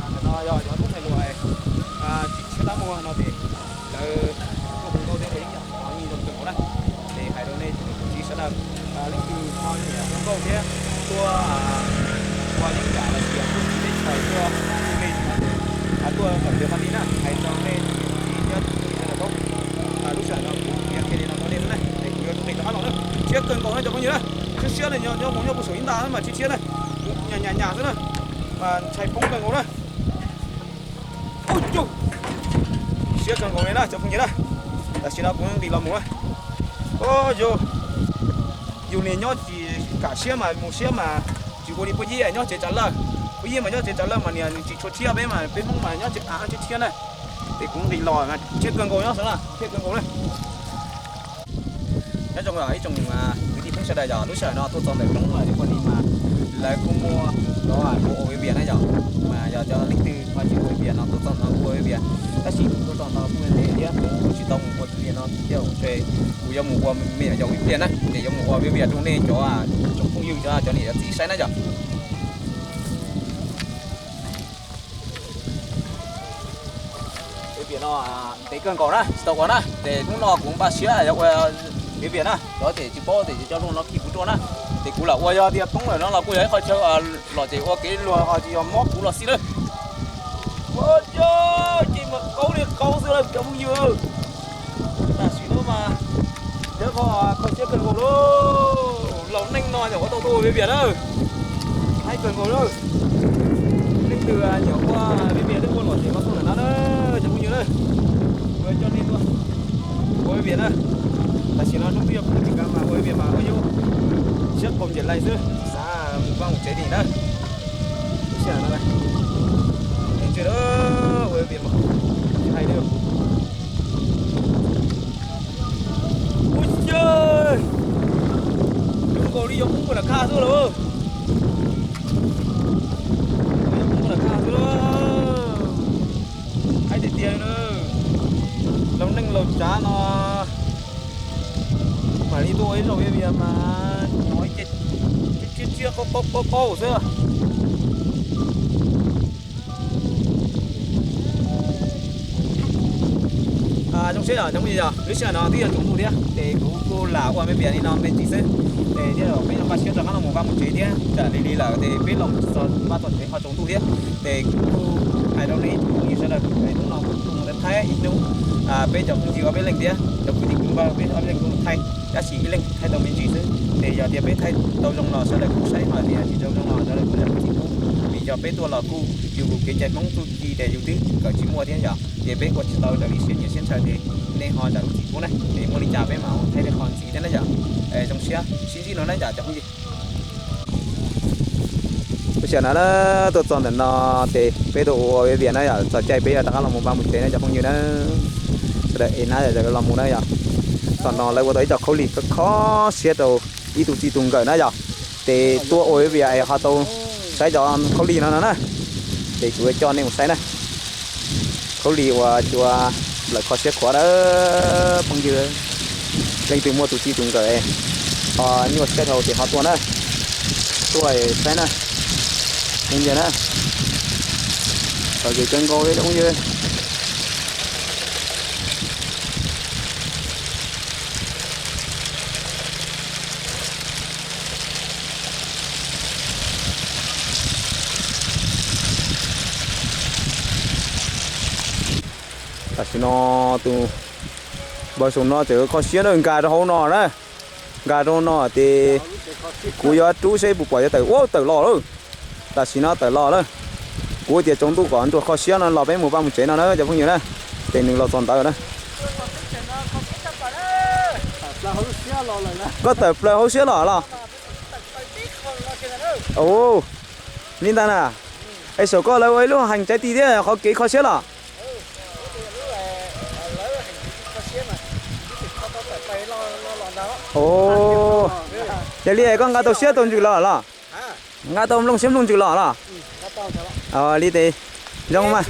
Ntawm no yog cov tub ntxhais hluas tsis tshiab tab muag no ces lawv tuaj hu nkauj thiab ua yeeb yam yeej zoo kawg nkaus na. Ces hais rau nej tsoom niam txiv sawv daws, leej twg ho nyiam hu nkauj thiab tuaj ua yeeb yam los sis tuaj txiv teb chaws tuaj hu li no ces tuaj ntawm Dau Fa Li na, hais rau nej tsoom niam txiv thiab tsoom phooj ywg sawv daws paub. Lub sij hawm no kuv qhia li no rau nej xwb na, es kuv yuav rub nej rov qab los na. Siab kawg nkaus na cov phooj ywg na, siab siab li nyob mus nyob puag saum ib nta mas siab siab na, nyas nyas nyas xwb na, mas ntshai poob kawg nkaus na. Siab kawg nkaus li na cov phooj ywg na. Tam sim no kuv nqis los mus na. Yus niag nyob tsis kam siab mas mus siab mas tsis ua li puab yib nyob tsev tsam lawj. Puab yib mas nyob tsev tsam lawj mas niag nws tsis tshua tshiab, peb mas peb Hmoob mas nyob tsev av tshiab tshiab na. Ces kuv nqis los siab kawg nkaus nyob xwb na, siab kawg nkaus na. Nyob zoo ib tsoom kwv tij Hmoob sawv daws, yog lub sij hawm no tuaj txog ntawm roob Dau Fa Li mas lawv kuj muaj cov ua viv vias na yom, mas yog cov leej twg ho tsis ua viv vias no tuaj txog no kuj ua viv vias, tab sis tuaj txog no kuj ntev thiab kuv tsis tau mus ua viv vias no thiab ces kuv yuav mus ua me nyuam yaus ib pliag na, ces yuav mus ua viv vias rau nej cov tsoom phooj ywg, cov niam cov txiv saib na yom. Viv vias no ntev kawg nkaus na tsis tau ua na, ces hnub no kuv npaj siab yuav ua viv vias na, cov ces tsis paub ces cov luag no khi kuv rau na, ces kuv lam ua, yog tias poob lawm no los kuj yog ib qho chaw lom zem ua kev luag ho tsis yog mob kuv los xij lawm. Ua cas ces mas qaug li qaug xwb lawm cov phooj ywg. Tam sim no mas yog qhov kho siab kawg nkaus lauj. Laus neej no nyuam qhuav tau tuaj ua viv vias na, haib kawg nkaus lawm. Leej twg nyuam ua viv vias thiab ua lom zem mas tuaj ntawm no na cov phooj ywg na, kuv coj nej tuaj ua viv vias na. Tam sim no hnub twb yuav poob tsis kav mas ua viv vias mas ua yus siab qaug ncaim lais xwb, xav mus vaj mus tsev li na. Lub sij hawm no ntsia ua viv vias mas tsis hais li. Ua cas zoo nkaus li yuav poob puag nram khaj xwb lauj. Yuav poob puag nram khaj xwb lauj. Haib tiag tiag li na. Laus neej laus tsav no mam li tuaj ua ib zaug viv vias mas nyuam tsiab tsiab qaub qaub qaub xwb. Zoo siab yog cov phooj ywg, yog lub sij hawm no twb yuav tsaus ntuj thiab ces kuv kuj lam ua me vias li no me ntsis xwb. Ces thiaj peb yuav npaj siab rov qab los mus vaj mus tsev thiab, tsam li li lawm ces peb los txog vaj txog tsev ho tsaus ntuj thiab. Ces kuv kuj hais rau nej ib tsoom phooj ywg sawv daws, hnub no kuv tuaj mus thaij ib hnub, peb cov phooj ywg ob peb leeg thiab cov kwv tij kwv npawg peb ob peb leeg tuaj mus thaij, tab sis ib leeg thaij tau me ntsis xwb. Ces yog tias peb thaij tau zoo los sawv daws kuj saib, ho tias tsis tau zoo los sawv daws kuj zam lub txim pub, vim yog peb tuaj los kuj yus kev cai Hmoob txuj ci ces yus twb kawm tsis muaj thiab yom, ces peb ua tsis tau raws li siab nyiam siab ntshaw ces nej ho zam lub txim pub na. Ces muaj li cas peb mam ua thaij tej qho ntxiv thiab na yom. Zoo siab sib ntsib no na yom cov phooj ywg. Lub sij hawm no tuaj txog ntawm no ces peb tuaj ua viv vias na yom, txog caij peb yuav rov qab los mus vaj mus tsev na cov phooj ywg na. Sawv daws ev na yom, los mus na yom. Txog no lawv ua tau ib co khaub lig kho siab rau ib tug txij tus nkawm na yom. Ces tuaj ua viv vias es ho tau saib cov khaub lig no no na. Ces kuv coj nej mus saib na. Khaub lig uas cua lawm kho siab khuav na phooj ywg. Leej twg muaj tus txij tus nkawm ho nyuaj siab dhau ces ho tuaj na. Tuaj saib na. Phooj ywg na, lom zem kawg nkaus li phooj ywg. Tam sim no tus npawg Saum no tseem kho siab na, nkag rau hauv no na. Nkag rau no ces kuv yuav rub seb puas pom cov tawm, ua tawm los lawm. Tam sim no tawm los lawm. Kuv tias tsaus ntuj kom nruas kho siab no los peb mus vaj mus tsev no na cov phooj ywg na. Ces nws los txog ntawd na. Koj tawm plaws hauv siab los los? Li ntawd na. Es saum koj lawv ua ib lub heev tsaib ti thiab qhov kev kho siab los? Yog li koj nqa tau siab tau ntsws los los? Nqa tau nplooj siab nplooj ntsws los los? Li ces zoo mas.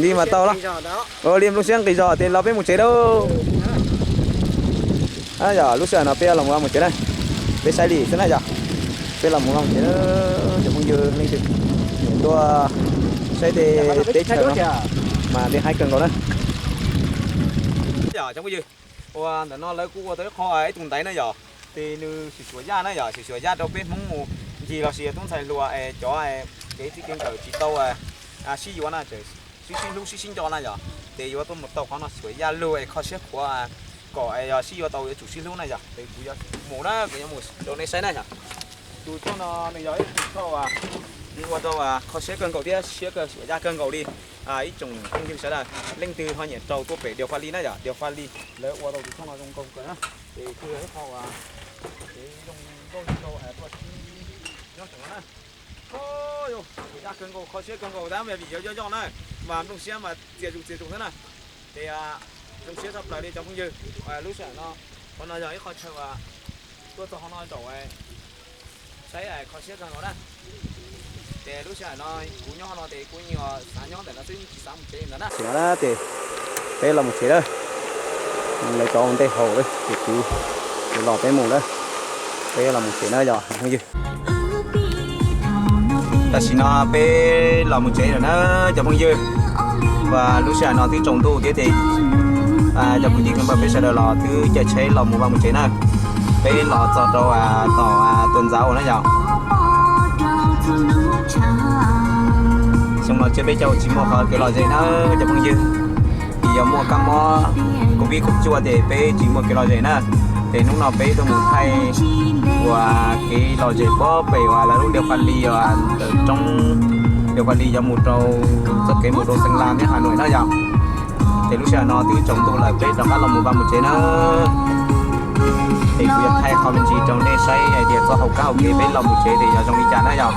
Li mas tau los. Li nplooj siab nqis zog ces los peb mus tsev lauj. Yog lub sij hawm no peb los mus vaj mus tsev na. Peb saib li xwb na yog. Peb los mus vaj mus tsev, cov phooj ywg leej twg tuaj saib tej teb chaws no mas tej haib kawg nkaus na. Cov phooj ywg, ua ntawm no lawv kuj ua tau ib qho ib tug ntaiv na yog. Ces nws sim suam yaj na yog, sim suam yaj rau peb Hmoob mus ncig los sis tub ntxhais hluas es cov kev txij kev nkawm tsis tau sib yuav na, tseem sib sib hlub sib sib nco na yog. Ces yuav tuaj mus tau qhov no suam yaj lug es kho siab khuav kom yog sib yuav tau yuav tsum sib hlub na yog. Ces kuv yuav mus na, kuv yuav mus rau nej saib na yog. Tus txoj no nws yog ib tus txoj nws ua rau kho siab kawg nkaus thiab siab kawg suam yaj kawg nkaus li. Ib tsoom phooj ywg sawv daws leej twg ho nyiam rau tuaj pem Diav Faj Lis na yog, Diav Faj Lis lawv ua rau tus txoj no zoo nkauj kawg na. Ces kuj yog ib qho kev zoo nkauj zoo nraug tuaj sib nyob saum no na. Suam yaj kawg nkaus, kho siab kawg nkaus tab mas vim yog yoj yoj na, mas nplooj siab mas txias zus txias zus xwb na. Ces zoo siab tshaj plaws li cov phooj ywg. Lub sij hawm no, qhov no yog ib qho chaw tuaj txog qhov no zaum saib kho siab kawg nkaus na. Ces lub sij hawm no kuv nyob qhov no ces kuv yeej xav nyob ntawm no xwb, tsis xav mus tsev ntawd na. Ces peb los mus tsev lawm, lawv cov ua ntej haus lawm ces kuv, kuv los peb mus lawm, peb los mus tsev na yog phooj ywg. Tam sim no peb los mus tsev lawm na cov phooj ywg. Lub sij hawm no twb tsaus ntuj thiab ces cov kwv tij npawg peb sawv daws los twb caij tsheb los mus vaj mus tsev na. Peb los txog rau tom Tuam Ntxauv na yog. Xyoo no tsiab peb caug tsis muaj qhov kev lom zem na cov phooj ywg, vim yog muaj kab mob Covid kaum cuaj ces peb tsis muaj kev lom zem na. Ces hnub no peb tuaj mus thaij uas kev lom zem pob pem uas lawv lub Diav Faj Lis, ntawm roob Diav Faj Lis yuav mus rau txoj kev mus rau Xeev Las thiab Has Nois na yog. Ces lub sij hawm no twb tsaus ntuj lawm peb rov qab los mus vaj mus tsev na. Ces kuv yuav thaij qhov me ntsis rau nej saib hais tias txoj hauv kab hauv kev peb los mus tsev ces yog zoo li cas na yog.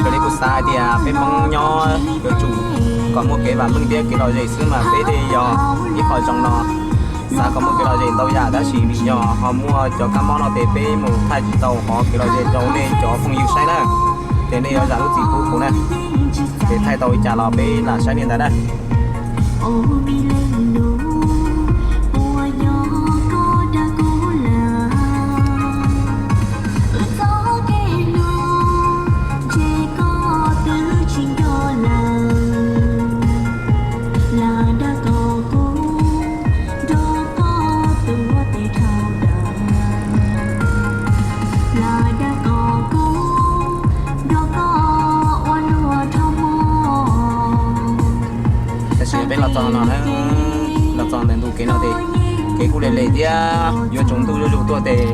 Raws li kuv xav hais tias peb Hmoob nyob yuav tsum kom muaj kev vam meej thiab kev lom zem xwb mas peb thiaj yog ib qho zoo no. Xav kom muaj kev lom zem ntau yam tab sis vim yog ho muaj cov kab mob no ces peb mus thaij tsis tau qhov kev lom zem rau nej cov phooj ywg saib na. Ces nej yuav zam lub txim pub kuv na. Ces thaij tau li cas los peb lam saib li ntawd na. Tab sis peb los txog no na, los txog ntawm ntu kev no ces kev kuj lem lem thiab yuav tsaus ntuj zuj zus tuaj ces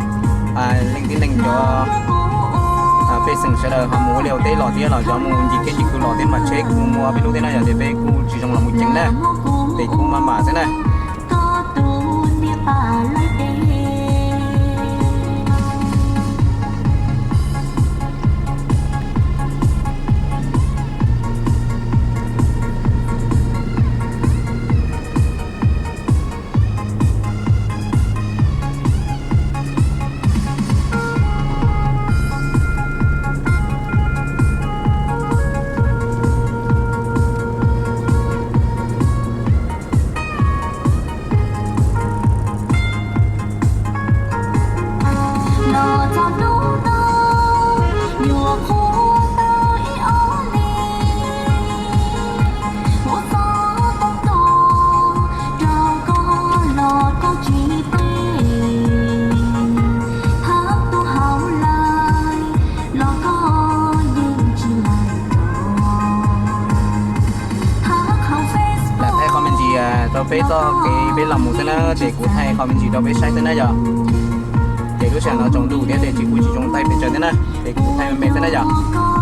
leej tib neeg cov pej xeem sawv daws ho mus ua liaj ua teb los thiab los cov mus ncig kiab ncig khw los thiab mas tsheb kuj muaj peb lub thiab na yog ces peb kuj tsis zoo los mus ceev na, ces kuj maj mam xwb na. Rau peb txoj kev peb los mus xwb na, ces kuv thaij qhov me ntsis rau peb saib xwb na yog. Ces lub sij hawm no tsaus ntuj thiab ces tsis kuj tsis zoo thaij pes tsawg thiab na, ces kuv thaij me me xwb na yog.